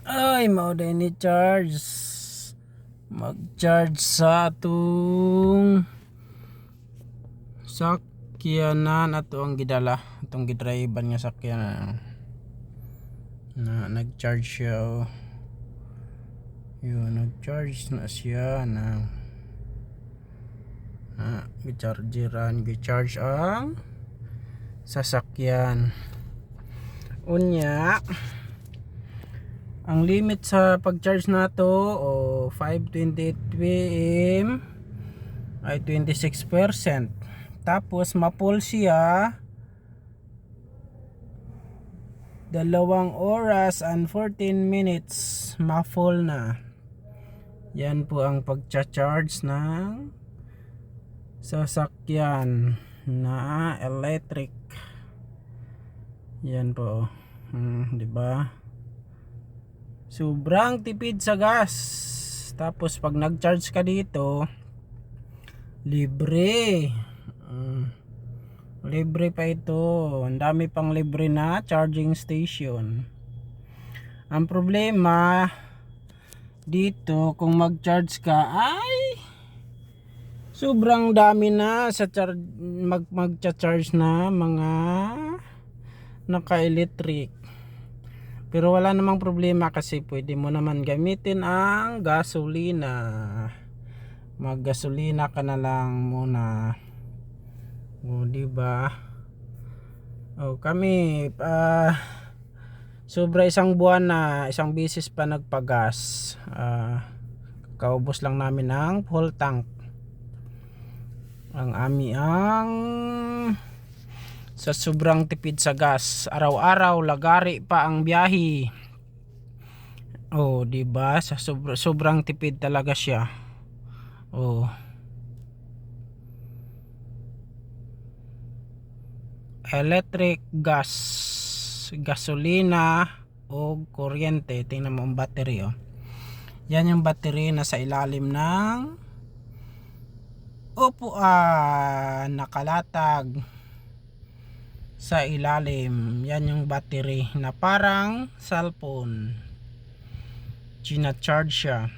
Ay, mao day ni charge. Mag-charge sa atong sakyanan, ato ang gidala, atong gidrive-an nga sakyanan. Na nag-charge siya, oh. Yun, nag-charge na siya na na gi-chargeran, gi-charge ang sasakyan. Unya, ang limit sa pag-charge nato o 5:28 p.m. ay 26%. Tapos ma-full siya 2 oras and 14 minutes, ma-full na. Yan po ang pag-charge ng sasakyan na electric. Yan po. Di ba? Sobrang tipid sa gas. Tapos pag nag-charge ka dito, libre. Libre pa ito. Ang dami pang libre na charging station. Ang problema dito, kung mag-charge ka ay sobrang dami na sa charge, mag-charge na mga naka-electric. Pero wala namang problema kasi pwede mo naman gamitin ang gasolina. Maggasolina ka na lang muna. O, di ba? O, kami sobra isang buwan na isang beses pa nagpagas. Kaubos lang namin ng full tank. Ang ami ang sa sobrang tipid sa gas. Araw-araw lagari pa ang biyahe. Oh, 'di ba? Sa sobrang tipid talaga siya. Oh. Electric, gas, gasolina o kuryente. Tingnan mo ang battery, oh. Yan yung battery na sa ilalim ng upuan, nakalatag sa ilalim. Yan yung battery na parang cellphone. China-charge siya.